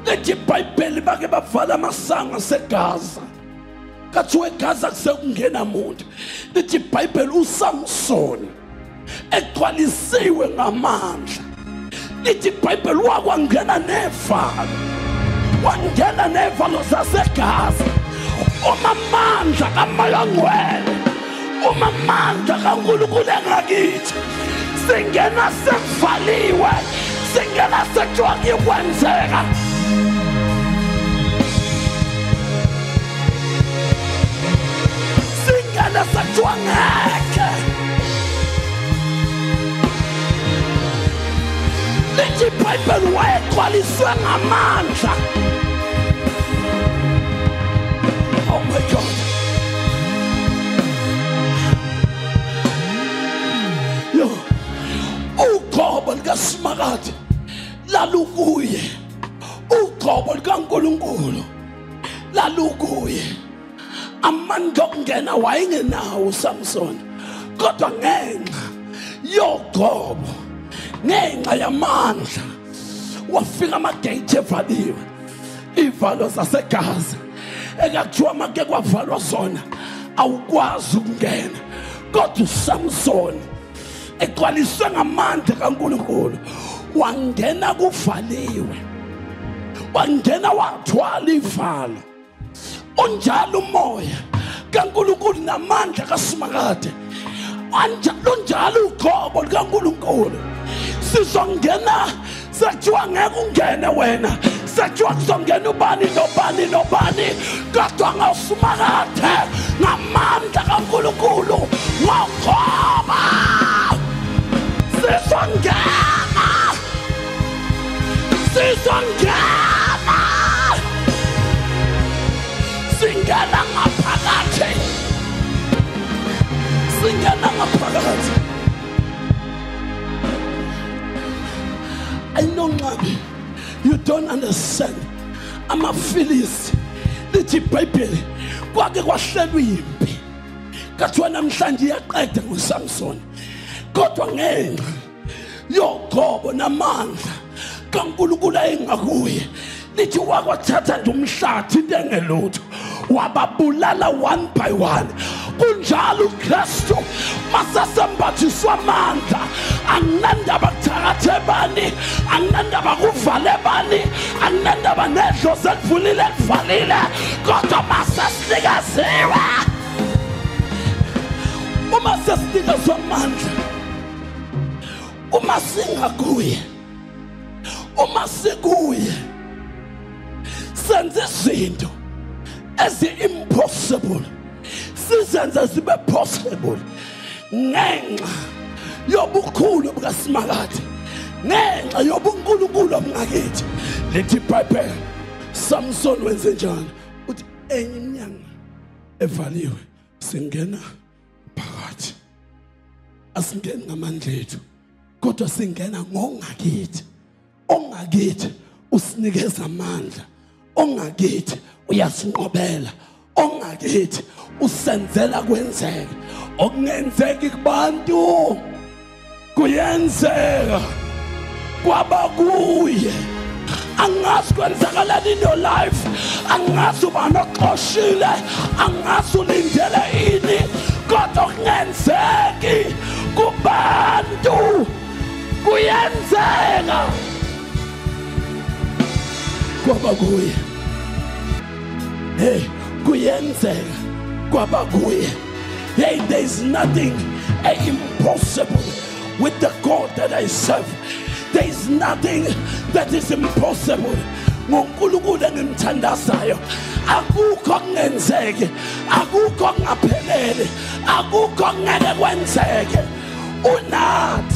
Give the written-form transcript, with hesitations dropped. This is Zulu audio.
Lithi iBhayibheli bake bavala amasango aseGaza. Kathiwa eGaza kusekungena muntu. Lithi iBhayibheli uSamson egcwalisiwe ngamandla. Lithi iBhayibheli wakwangena nevalo. Wangena nevalo zaseGaza. Uma amandla kaMoya oNgcwele, uma amandla kaNkulunkulu engakithi, singena sekuvaliwe, singena sekuthiwa kuyikwenzeka. Singena sekuthiwa ngeke. Lithi iBhayibheli wayegcwaliswe ngamandla. Oh my God. Yo, ugcobo likaSimakade lalukuye, ugcobo likaNkulunkulu lalukuye. Amandla okungena wayengenawo uSamson, kodwa ngenxa yogcobo, ngenxa yamandla, wafika amagate evaliwe, ivalo zaseGaza ekuthiwa make kwavalwa zona awukwazi ukungena. Kodwa uSamson egcwaliswe ngamandla kaNkulunkulu wangena kuvaliwe, wangena wathwala ivalo. Unjalo umoya kaNkulunkulu namandla kaSimakade, unjalo ugcobo likaNkulunkulu. Sizongena sekuthiwa ngeke ungene wena, sekuthiwa kuzongena ubani nobani nobani, kodwa ngoSimakade ngamandla kaNkulunkulu ngogcobo sizongena, sizongena, singena ngaphakathi, singena ngaphakathi. I know, Nqabi, you don't understand. AmaFilisti, lithi iBhayibheli kwake kwahlelwa impi, kathiwa namhlanje iyaqeda ngoSamson, kodwa ngenxa yogcobo namandla kaNkulunkulu ayengakuye, lithi wakwathatha nje umhlathi into engelutho wababulala one by one. Kunjalo uKristu masasembathiswa amandla, anginandaba kuthakathe bani, anginandaba kuvale bani, anginandaba nedlozi elivulile elivalile, kodwa masesinikeziwe, uma sesinikezwa amandla, uma singakuye, uma sikuye, senze izinto ezi-impossible, sizenze zibe possible ngenxa yobukhulu bukaSimakade, ngenxa yobunkulunkulu obungakithi. Lithi iBhayibheli Samson wenze njani? Uthi enye iminyango evaliwe singena phakathi. Asingeni ngamandla ethu, kodwa singena ngongakithi. Ongakithi usinikeza amandla, ongakithi uyasinqobela, ongakithi usenzela kwenzeke. Okungenzeki kubantu kuyenzeka kwabakuye. Angazi kwenzakalani in your life, angazi ubani oxoshile, angazi ulindele ini, kodwa okungenzeki kubantu kuyenzeka kwabakuye. Hey, kuyenzeka kwabakuye. Hey, there is nothing impossible with the God that I serve. There is nothing that is impossible. ngoNkulunkulu engimthandazayo, akukho kungenzeki, akukho kungapheleli, akukho kungeke kwenzeke. Unathi.